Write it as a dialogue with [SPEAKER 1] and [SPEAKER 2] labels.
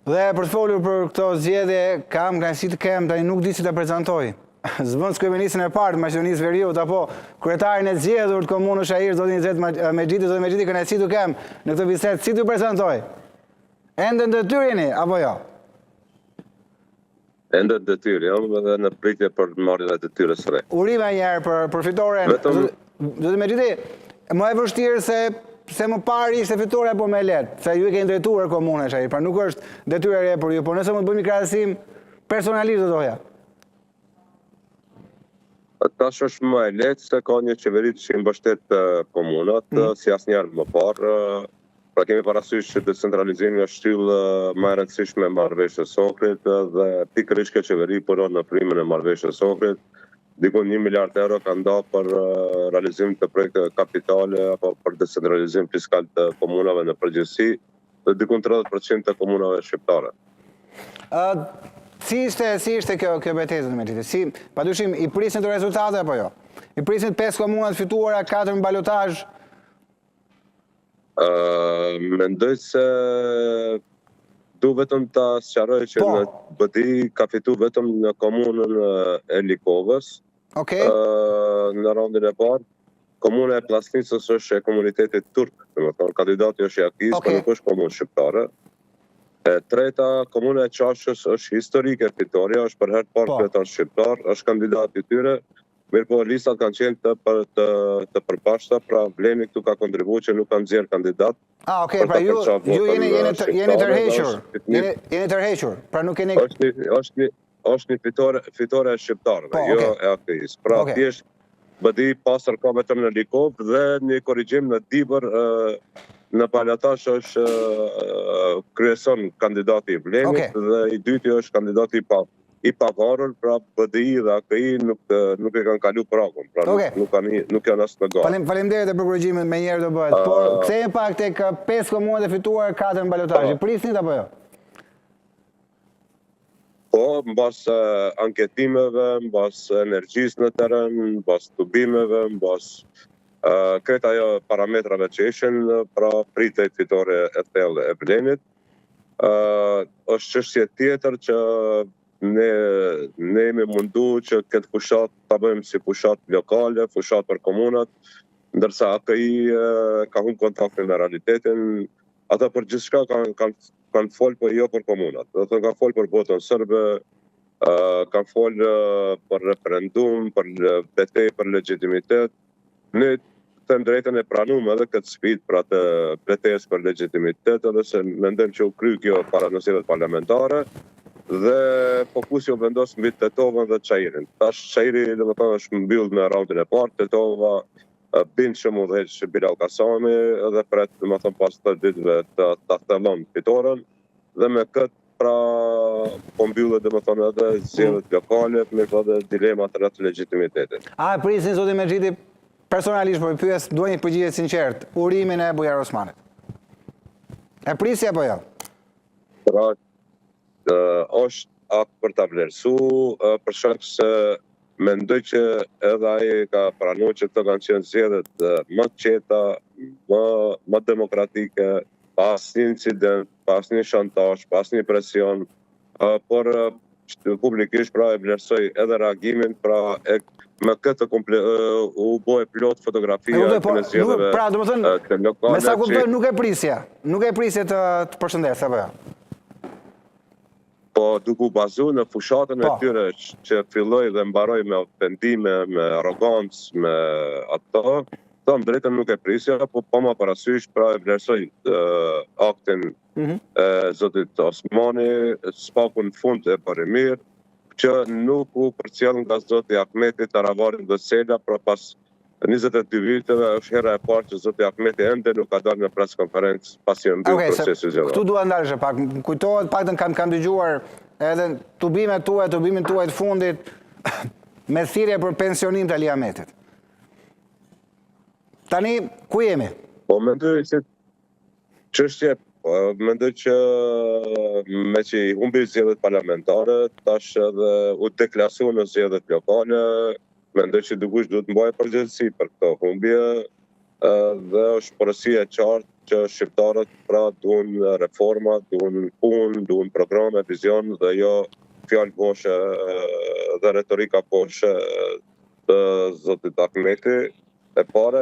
[SPEAKER 1] Dhe për të folur për këto zgjedhje, kam kënaqësi të kem, tani nuk di si ta prezantoj. Zëvendëskryeministrin e parë të Maqedonisë së Veriut apo kryetarin e zgjedhur të komunës Çair, zotin Izet Mexhiti, zotin Mexhiti, kënaqësi të kem në këtë bisedë, si t'ju prezantoj? Ende në detyrë jeni apo jo?
[SPEAKER 2] Ende në detyrë jam dhe në pritje për marrjen e detyrës së
[SPEAKER 1] re. Urime një herë për për fitoren. Vetëm zoti Mexhiti, më e vështirë se se më parë ishte fitorja apo më e lehtë, se ju e keni drejtuar komunën e Çairit, pra nuk është detyrë e re për ju, por nëse mund të bëjmë një krahasim personalisht do doja.
[SPEAKER 2] Tash është më e lehtë se ka një qeveri që i mbështet komunat, mm. si asnjëherë më parë. Pra kemi parasysh që decentralizimi është shtyllë më e rëndësishme e marrëveshjes së Ohrit dhe pikërisht kjo qeveri punon në frymën e marrëveshjes së Ohrit. Diku 1 miliard euro ka nda për realizim të projekteve kapitale apo për decentralizim fiskal të komunave në përgjithësi dhe diku 30% të komunave shqiptare.
[SPEAKER 1] Ë si ishte si ishte kjo kjo betejë zoti Mexhiti? Si padyshim i prisnin këto rezultate apo jo? I prisnin pesë komuna të fituara, katër në balotazh.
[SPEAKER 2] Ë mendoj se du vetëm ta sqaroj që po. në BDI ka fitu vetëm në komunën e Likovës.
[SPEAKER 1] Okej.
[SPEAKER 2] Okay. Në raundin e parë. Komuna e Plasnicës është e komunitetit turk, domethënë kandidati është i AKI-së, okay. por nuk është komunë shqiptare. E treta, komuna e Çashkës është historike fitorja, është për herë të parë po. kryetar shqiptar, është kandidati i tyre, mirëpo listat kanë qenë të për, të, të përbashkëta, pra Vleni këtu ka kontribu që nuk kanë nxjerr kandidat.
[SPEAKER 1] Ah, okay, pra ju ju jeni jeni jeni tërhequr. Jeni jeni tërhequr. Pra nuk keni
[SPEAKER 2] Është një është një është një fitore fitore e shqiptarëve, po, jo okay. e AKI-së. Pra okay. thjesht BDI pastër ka vetëm në Likovë dhe një korrigjim në Dibër në balotazh është kryeson kandidati i Vlenit okay. dhe i dyti është kandidati i pa i pavarur, pra BDI dhe AKI nuk nuk e kanë kalu pragun, pra okay. nuk, nuk kanë nuk janë as në
[SPEAKER 1] garë. Falim, faleminderit për korrigjimin, menjëherë do bëhet. Por uh, kthehemi pak tek pesë komunat e fituara, katër në balotazh. I prisnit apo jo?
[SPEAKER 2] Po, mbas anketimeve, mbas energjisë në terren, mbas tubimeve, mbas krejt ajo parametrave që ishin, pra pritej fitore e thellë e Vlenit. Është çështje tjetër që ne ne jemi mundu që këtë fushatë ta bëjmë si fushatë lokale, fushatë për komunat, ndërsa AKI ka humbë kontaktin me realitetin, ata për gjithçka kanë kanë kanë fol po jo për komunat. Do të thonë kanë fol për votën serbe, kanë fol për referendum, për betejë për legjitimitet. Ne them drejtën e pranum edhe këtë sfidë pra të betejës për legjitimitet edhe se mendojmë që u kry kjo para në zgjedhjet parlamentare dhe fokusi u vendos mbi Tetovën dhe Çairin. Tash Çairi domethënë është mbyllë në raundin e parë, Tetova bindshëm udhëheq Bilall Kasami dhe pret domethënë pas 10 ditëve të ta thellon fitoren dhe me këtë pra po mbyllet domethënë edhe zgjedhjet lokale, mirëpo edhe dilemat rreth legjitimitetit.
[SPEAKER 1] A e prisni zoti Mexhiti personalisht po e pyes, dua një përgjigje të sinqertë, urimin e Bujar Osmanit. E prisni apo jo?
[SPEAKER 2] Pra, është akt për ta vlerësu, për shkak se mendoj që edhe ai ka pranu që këto kanë qenë zgjedhjet më të qeta, më më demokratike, pa asnjë incident, pa asnjë shantazh, pa asnjë presion, por publikisht pra e vlerësoj edhe reagimin, pra e me këtë komple, u bo e plotë fotografia e
[SPEAKER 1] po, këtyre zgjedhjeve pra, domethënë, lokale. Me sa kuptoj nuk e prisja, nuk e prisje të të përshëndes apo jo?
[SPEAKER 2] Po duke u bazu në fushatën e po. tyre që filloi dhe mbaroi me ofendime, me arrogancë, me ato, them drejtën nuk e prisja, po pa marrë parasysh, pra e vlerësoj aktin mm -hmm. e zotit Osmani, s'paku në fund e bëri mirë, që nuk u përcjell nga zoti Ahmeti, Taravari dhe Sela, pra pas 22 viteve është hera e parë që zoti Ahmeti ende nuk ka dalë në pres konferencë pasi u mbyll
[SPEAKER 1] okay, procesi zgjedhor. Këtu dua ndalesha pak, më kujtohet paktën kam kam dëgjuar edhe tubimet tuaja, tubimin tuaj të fundit me thirrje për pensionim të Ali Ahmetit. Tani ku jemi?
[SPEAKER 2] Po mendoj se Çështje, po, mendoj që meqë i humbi zgjedhjet parlamentare, tash edhe u deklasu në zgjedhjet lokale, mendoj që dikush duhet të mbajë përgjegjësi për këto humbje. Dhe është porosia e qartë që shqiptarët pra duan reforma, duan punë, duan programe, vizion dhe jo fjalë boshe dhe retorika boshe të zotit Ahmeti. E para.